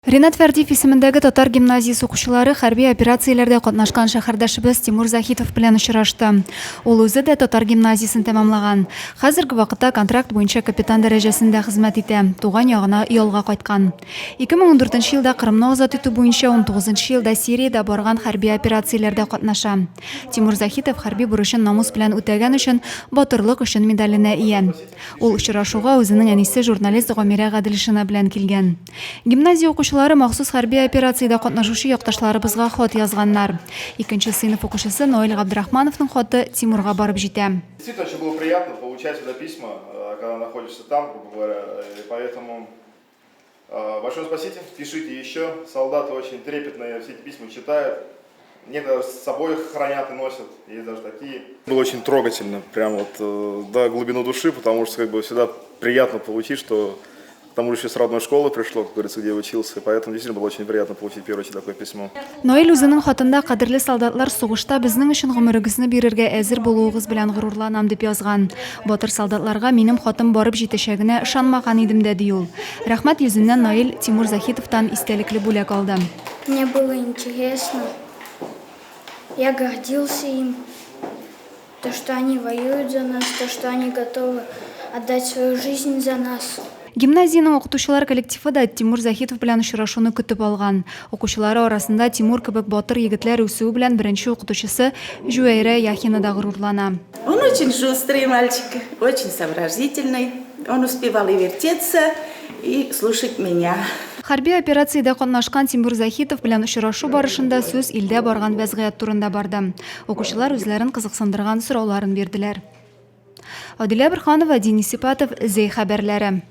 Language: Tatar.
Ринат Фәрдиев исемендәге татар гимназиясе укучылары хәрби операцияләрдә катнашкан шәһәрдәшебез Тимур Заһитов белән очрашты. Ул үзе дә татар гимназиясен тәмамлаган. Хәзерге вакытта контракт буенча капитан дәрәҗәсендә хезмәт итә, туган ягына ялга кайткан. 2014 елда Кырымны азат итү буенча 19 елда Сириядә барган хәрби операцияләрдә катнаша. Тимур Заһитов хәрби бурычын намус белән үтәгән өчен Батырлык өчен медаленә ия. Ул очрашуга үзенең әнисе журналист Гамирә Гаделшина белән килгән. Гимназия укучылары махсус хәрби операциядә катнашучы якташларыбызга хат язганнар. Икенче сыйныф укучысы Наил Габдрахмановның хаты Тимурга барып җитә. Действительно очень было приятно получать всегда письма, когда находишься там, грубо говоря, и поэтому большое спасибо, пишите еще, солдаты очень трепетно все эти письма читают, некоторые с собой хранят и носят, есть даже такие. Было очень трогательно, прям вот до глубины души, потому что как бы всегда приятно получить, что к тому же еще с родной школы пришло, как говорится, где я учился, поэтому действительно было очень приятно получить первое такое письмо. Наил үзенең хатында кадерле солдатлар сугышта безнең өчен гомерегезне бирергә әзер булуыгыз белән горурланам дип язган. Батыр солдатларга минем хатым барып җитәчәгенә ышанмаган идем дә, ди ул. Рәхмәт йөзеннән Наил Тимур Заһитовтан истәлекле бүләк алды. Мне было интересно. Я гордился им. То, что они воюют за нас, то, что они готовы отдать свою жизнь за нас. Гимназиянең укытучылар коллективы да Тимур Заһитов белән очрашуны көтеп алган. Укучылары арасында Тимур кебек батыр егетләр үсүе белән беренче укытучысы Җүәйрә Яхина да горурлана. Он очень шустрый мальчик, очень сообразительный. Он успевал и вертеться, и слушать меня. Хәрби операциядә катнашкан Тимур Заһитов белән очрашу барышында сүз илдә барган вәзгыять турында барды. Укучылар үзләрен кызыксындырган сорауларын бирделәр. Адилә Борһанова, Денис Ипатов, Зәй хәбәрләре.